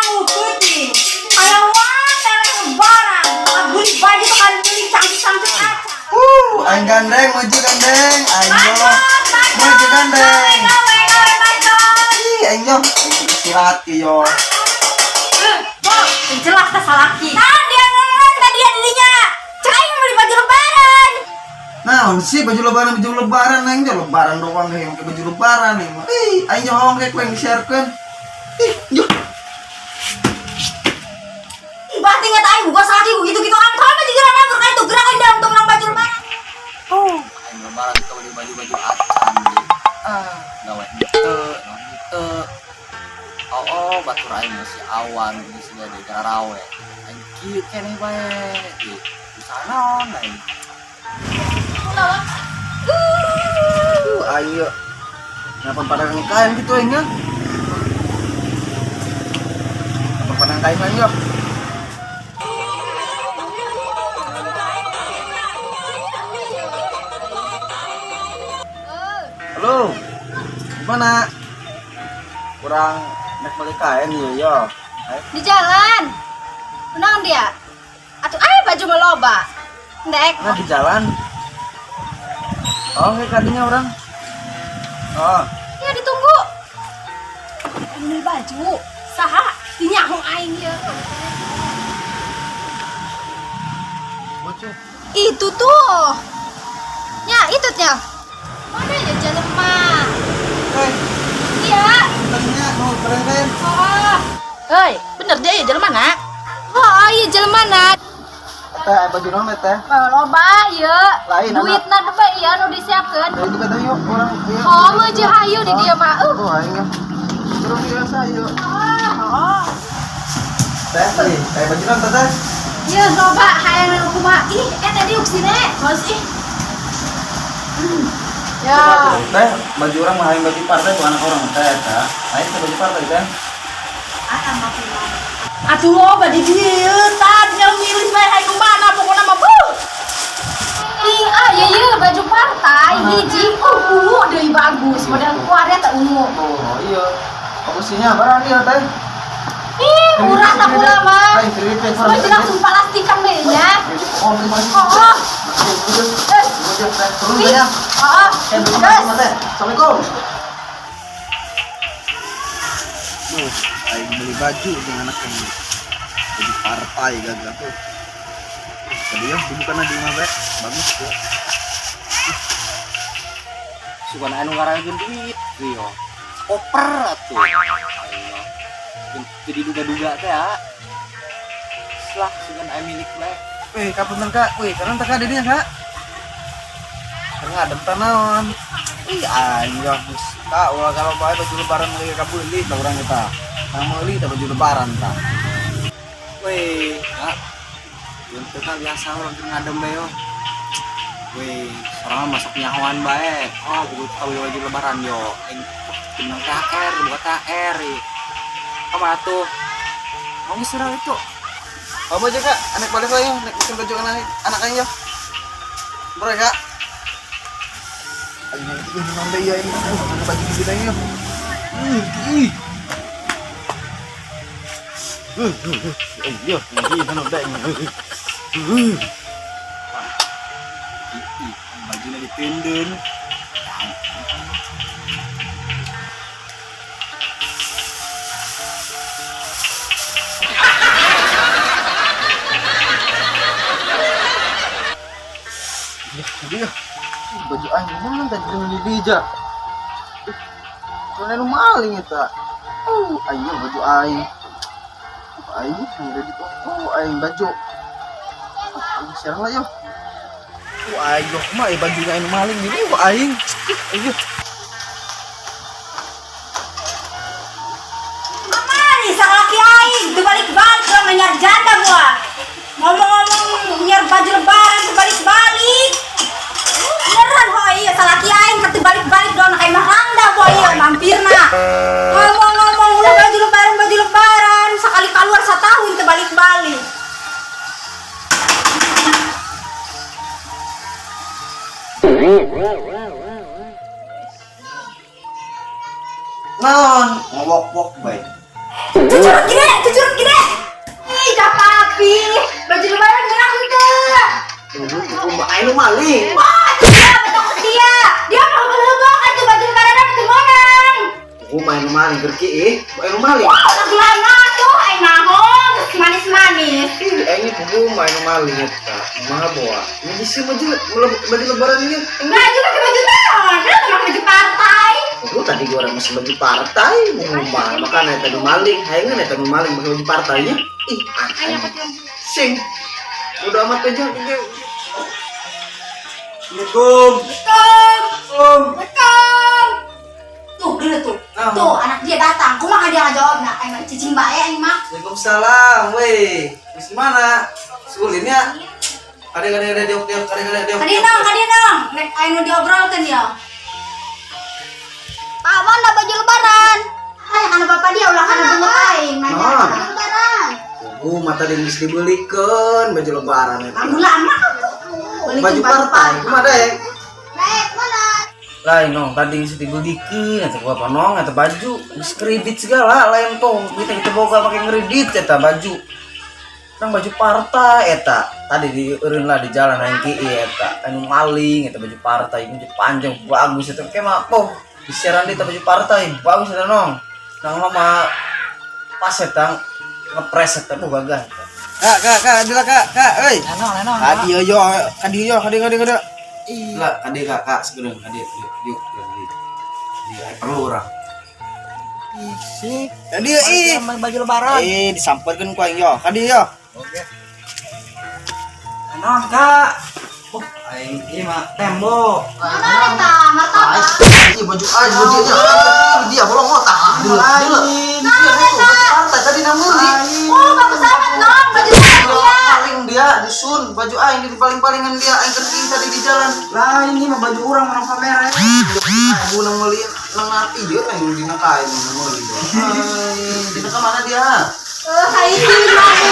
Ngutut nih. Kayak wah, tele lebaran. Beli baju tuh kan beli cantik-cantik aja. Aing gandeng, maju gandeng, aing yo. Bacot, bacot. Maju gandeng. Gawe, gawe, bacot. Ih, aing yo. Aing istirahat yo. Boh, jelas teh salaki. Nah, dia ngomong tadi ya dirinya. Cek aing beli baju lebaran. Naon sih baju lebaran aing yo lebaran doang ge make baju lebaran aing mah. Ih, aing yo hong ge ku yang di-sharekeun. Ih, yo. Berarti nggak aing gua salaki gua gitu-gitu orang tua mah juga orang kayak itu gerak aing untuk menang baju lebaran. Aing lebaran teu beli baju-baju acan di. Ah, gawe henteu, naon henteu. Oh, batur aing masih awan di sini ada garawe. Aing kieu keneh bae. Di usaha naon aing. Aing yo. Kenapa pada kain gitu aing ya? Kenapa pada kain aing yo? Halo. Gimana? Kurang nek beli kain yo yo. Ayo. Di jalan. Kunaon dia? Atuh aya baju mah loba. Ndek. Nah, di jalan. Oh, kayak kadinya orang. Oh, Ya ditunggu. Aing beli baju. Saha? Dinyaho aing ieu. bocah. Itu tuh. Ya, itu nya. Mana ya jelema? Eh, Iya. tadinya mau keren kain. Oh. Hei, bener dia ya jelema nak? Oh, iya jelema na. Teh, baju naon teh? Oh, loba ieu. Lain, anak. Duitna bae ieu nu disiapkeun. Dari juga teh yuk, orang ieu. Oh, meujeun hayu di dieu mah. Oh, aing ya. Terus biasa yuk. Oh. Teh, tadi, teh baju naon teh? Ieu loba hayang nu kumaha? Ih, eta diuk sini. Bos ih. Ya. Teh, baju orang mah hayang baju partai tuh anak orang teh teh. Aing teh baju partai teh. Atuh loba di dieu, tah tinggal milih bae hayang nu mana pokona mah beuh. Ih, ah iya iya baju partai hiji ungu deui bagus. Model kuarnya teh ungu. Oh, iya. Bagusnya barang ieu teh. Ih, murah tak pula mah. Aing kredit teh. Semua langsung plastikan deh nya. Oh, terima kasih. Oh. Eh, Turun teh ya. oh. Eh, terima kasih teh. Assalamualaikum. Duh, aing beli baju dengan anak yang baju partai gagal tuh. Tadi ya dibuka di imah bae. Bagus tuh. Sugan anu ngarageun duit yo. Koper atuh. Aing mah. Jadi duga-duga teh ya. Lah sugan aing milik bae. Wih, kapan kak? Wih, karena tak ada dia kak. Karena adem tanaon. Ih, aing ya geus kak ulah kalau bae baju lebaran lagi kabeli tah urang kita. Nang meuli tah baju lebaran tah. Weh, kak. Untuk kak biasa orang keur ngadem bae yo. Weh, sorangan masuk nyahoan bae. Oh, buku tahu baju lebaran yo. Aing menang THR, buka THR. Kamu tuh? Mau geus urang itu. Apa aja kak? Anak balik lah yo, nek bikin baju anak anak aing yo. Bro kak. Aing ini nombe ya ini. Aduh, baju gitu aing yo. Ih, ih. Iya, ini nombe ini. Ih, bajunya ditendun. Ya, dia. Baju aing mana tadi di bija. Mana nu maling eta? Oh, aing baju aing. Oh, aing yang ready tuh. Oh, aing baju. Aing share lah yo. Oh, aing yo mah bajunya aing maling ini oh, aing. Ayo. Kamari salaki aing teu balik-balik urang nyar janda gua. Ngomong-ngomong nyar baju lebaran teu balik-balik. Beneran ho iya salaki aing teu balik-balik doang kayak mah rangda boy ieu mampirna. Ngomong-ngomong ulah baju lebaran sekali keluar satahun teu balik-balik. Naon? Ngowok-wok bae. Cucurut gini, cucurut. Oh, main maling eta. Kumaha bawa? Ini sih baju baju lebaran ini. Baju pakai baju naon? Kenapa pakai baju partai? Oh, tadi gua orang masih baju partai, mau ngomong makan eta nu maling, hayangan eta nu maling pakai baju partainya. Ih, ah, sing. Udah amat aja. Assalamualaikum. Assalamualaikum. Assalamualaikum. Tuh, gini tuh. Ah. Tuh, anak dia datang. Kumaha dia ngajawab nah? Aing mah cicing bae aing mah. Waalaikumsalam, weh. Wis mana? Sulinnya. Kade kade kade diok diok kade kade diok. Kadieu dong, kadieu dong. Nek aing nu diobrolkeun ya. Pak, mana baju lebaran? Ay, kana bapak dia ulah kana beungeut aing nanya. Nah. Baju lebaran. Oh, mata dia geus dibelikeun baju lebaran eta. Lagu lama tuh. Belikeun Baju partai, kumaha deh? Naik mana? Lain nong, tadi geus dibelikeun eta gua apa nong eta baju geus kredit segala lain tuh. Kita kita boga pakai kredit eta baju. Nang baju partai eta. Tadi dieureun lah di jalan aing kieu eta. Anu maling eta baju partai baju panjang bagus eta kayak mah poh. Disiaran di baju partai bagus eta nong. Nang mah pas eta ngepres eta tuh gagah eta. Kak, kak, kak, adila kak, kak, euy. Kadi yo yo, kadi yo, kadi kadi kadi. Lah, kadi kak, kak, segera kadi, yuk, yuk, yuk. Iya, perlu orang. Sih. Kadi ih. Baju lebaran. Eh, disamperkeun ku aing yo. Kadi yo. Oke. Naon, Kak? Oh, aing ieu mah tembok. Mana eta? Martabak. Iya baju aing baju dia. Dia bolong otak. Lain. Dia itu baju partai tadi nang meuli. Oh, bagus amat nong baju saya dia. Paling dia dusun baju aing di paling-palingan dia aing kerti tadi di jalan. Lain ini mah baju urang menang kamera. Ibu nang meuli nang ngerti dia aing dina kain nang meuli. Dina ka mana dia? Eh, hai mana lagi?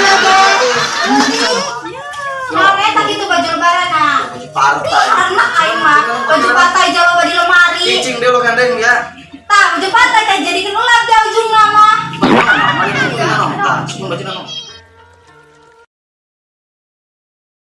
Nah, eta gitu baju lebaran nah. Baju partai. Karena aing mah baju partai jauh di lemari. Cicing deh lo gandeng ya. Tah, baju partai teh jadi ulap di ujung mah. Baju nang, baju nang, tah, baju nang.